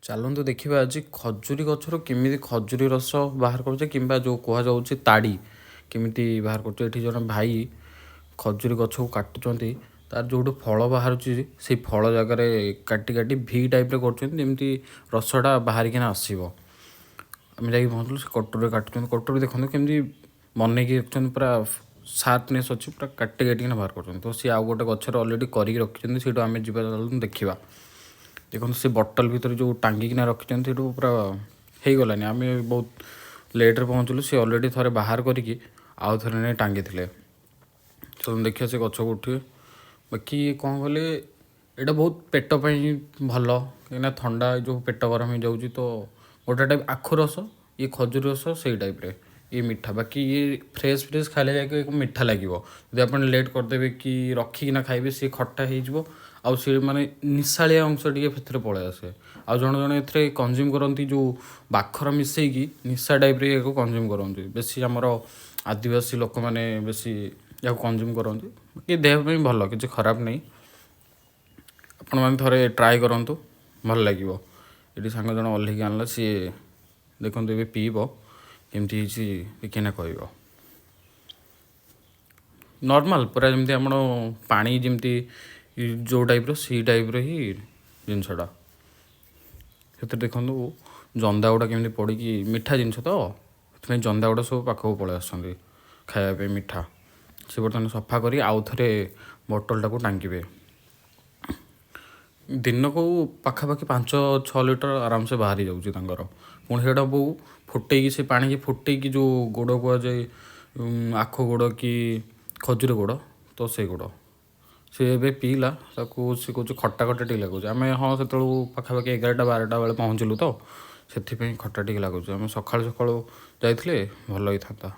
ଚାଲନ୍ତୁ ଦେଖିବା ଆଜି ଖଜୁରୀ ଗଛରୁ କେମିତି ଖଜୁରୀ ରସ ବାହାର କରୁଛେ କିମ୍ବା ଯେଉଁ କୁହାଯାଉଛି ତାଡ଼ି କେମିତି ବାହାର କରୁଛେ। ଏଠି ଜଣେ ଭାଇ ଖଜୁରୀ ଗଛକୁ କାଟୁଛନ୍ତି। ତାର ଯେଉଁଠୁ ଫଳ ବାହାରୁଛି ସେଇ ଫଳ ଜାଗାରେ କାଟି କାଟି ଭି ଟାଇପ୍ରେ କରୁଛନ୍ତି, ଯେମିତି ରସଟା ବାହାରିକିନା ଆସିବ। ଆମେ ଯାଇକି ପହଞ୍ଚିଲୁ, ସେ କଟୁରୀରେ କାଟୁଛନ୍ତି। କଟୁରୀ ଦେଖନ୍ତୁ କେମିତି ବନେଇକି ରଖିଛନ୍ତି, ପୁରା ସାର୍ପନେସ୍ ଅଛି, ପୁରା କାଟି କାଟିକିନା ବାହାର କରୁଛନ୍ତି। ତ ସିଏ ଆଉ ଗୋଟେ ଗଛରେ ଅଲରେଡ଼ି କରିକି ରଖିଛନ୍ତି, ସେଇଠୁ ଆମେ ଯିବା, ଚାଲନ୍ତୁ ଦେଖିବା। ଦେଖନ୍ତୁ, ସେ ବଟଲ ଭିତରେ ଯେଉଁ ଟାଙ୍ଗିକିନା ରଖିଛନ୍ତି, ସେଇଠୁ ପୁରା ହେଇଗଲାନି। ଆମେ ବହୁତ ଲେଟ୍ରେ ପହଞ୍ଚିଲୁ, ସେ ଅଲରେଡ଼ି ଥରେ ବାହାର କରିକି ଆଉ ଥରେ ନେଇ ଟାଙ୍ଗିଥିଲେ। ଚାଲନ୍ତୁ ଦେଖିବା ସେ ଗଛକୁ ଉଠିବେ। ବାକି କ'ଣ କଲେ, ଏଇଟା ବହୁତ ପେଟ ପାଇଁ ଭଲ, କାହିଁକିନା ଥଣ୍ଡା ଯେଉଁ ପେଟ ଗରମ ହେଇଯାଉଛି, ତ ଗୋଟେ ଟାଇପ୍ ଆଖୁ ରସ ଇଏ, ଖଜୁରୀ ରସ ସେଇ ଟାଇପ୍ରେ ଇଏ ମିଠା। ବାକି ଇଏ ଫ୍ରେଶ୍ ଫ୍ରେଶ୍ ଖାଇଲେ ଯାଇକି ମିଠା ଲାଗିବ। ଯଦି ଆପଣ ଲେଟ୍ କରିଦେବେ କି ରଖିକିନା ଖାଇବେ, ସିଏ ଖଟା ହେଇଯିବ ଆଉ ସିଏ ମାନେ ନିଶାଳିଆ ଅଂଶ ଟିକେ ସେଥିରେ ପଳେଇ ଆସେ। ଆଉ ଜଣେ ଜଣେ ଏଥିରେ କନଜ୍ୟୁମ୍ କରନ୍ତି, ଯେଉଁ ବାଖର ମିଶେଇକି ନିଶା ଟାଇପ୍ରେ ଏହାକୁ କନଜ୍ୟୁମ୍ କରନ୍ତି। ବେଶୀ ଆମର ଆଦିବାସୀ ଲୋକମାନେ ବେଶୀ ଏହାକୁ କନଜ୍ୟୁମ୍ କରନ୍ତି। ବାକି ଦେହ ପାଇଁ ଭଲ, କିଛି ଖରାପ ନାହିଁ। ଆପଣମାନେ ଥରେ ଟ୍ରାଏ କରନ୍ତୁ, ଭଲ ଲାଗିବ। ଏଠି ସାଙ୍ଗ ଜଣେ ଓହ୍ଲେଇକି ଆଣିଲା, ସିଏ ଦେଖନ୍ତୁ ଏବେ ପିଇବ, କେମିତି ହେଇଛି ଦେଖିକିନା କହିବ। ନର୍ମାଲ୍ ପୁରା ଯେମିତି ଆପଣ ପାଣି ଯେମିତି ଯେଉଁ ଟାଇପ୍ର, ସେଇ ଟାଇପ୍ର ହିଁ ଜିନିଷଟା। ସେଥିରେ ଦେଖନ୍ତୁ ଜନ୍ଦା ଗୁଡ଼ା କେମିତି ପଡ଼ିକି, ମିଠା ଜିନିଷ ତ ସେଥିପାଇଁ ଜନ୍ଦା ଗୁଡ଼ା ସବୁ ପାଖକୁ ପଳେଇ ଆସୁଛନ୍ତି ଖାଇବା ପାଇଁ ମିଠା। ସେ ବର୍ତ୍ତମାନ ସଫା କରି ଆଉ ଥରେ ବଟଲଟାକୁ ଟାଙ୍ଗିବେ। ଦିନକୁ ପାଖାପାଖି 5-6 ଲିଟର ଆରାମସେ ବାହାରି ଯାଉଛି ତାଙ୍କର। ପୁଣି ସେଇଟାକୁ ଫୁଟେଇକି, ସେ ପାଣିକି ଫୁଟେଇକି ଯେଉଁ ଗୁଡ଼ କୁହାଯାଏ, ଆଖୁ ଗୁଡ଼ କି ଖଜୁରୀ ଗୁଡ଼, ତ ସେଇ ଗୁଡ଼ ସେ ଏବେ ପିଇଲା। ତାକୁ ସେ କହୁଛି ଖଟା ଖଟା ଟିକେ ଲାଗୁଛି। ଆମେ ହଁ ସେତେବେଳକୁ ପାଖାପାଖି 11ଟା 12ଟା ବେଳେ ପହଞ୍ଚିଲୁ, ତ ସେଥିପାଇଁ ଖଟା ଟିକେ ଲାଗୁଛି। ଆମେ ସକାଳୁ ସକାଳୁ ଯାଇଥିଲେ ଭଲ ହେଇଥାନ୍ତା।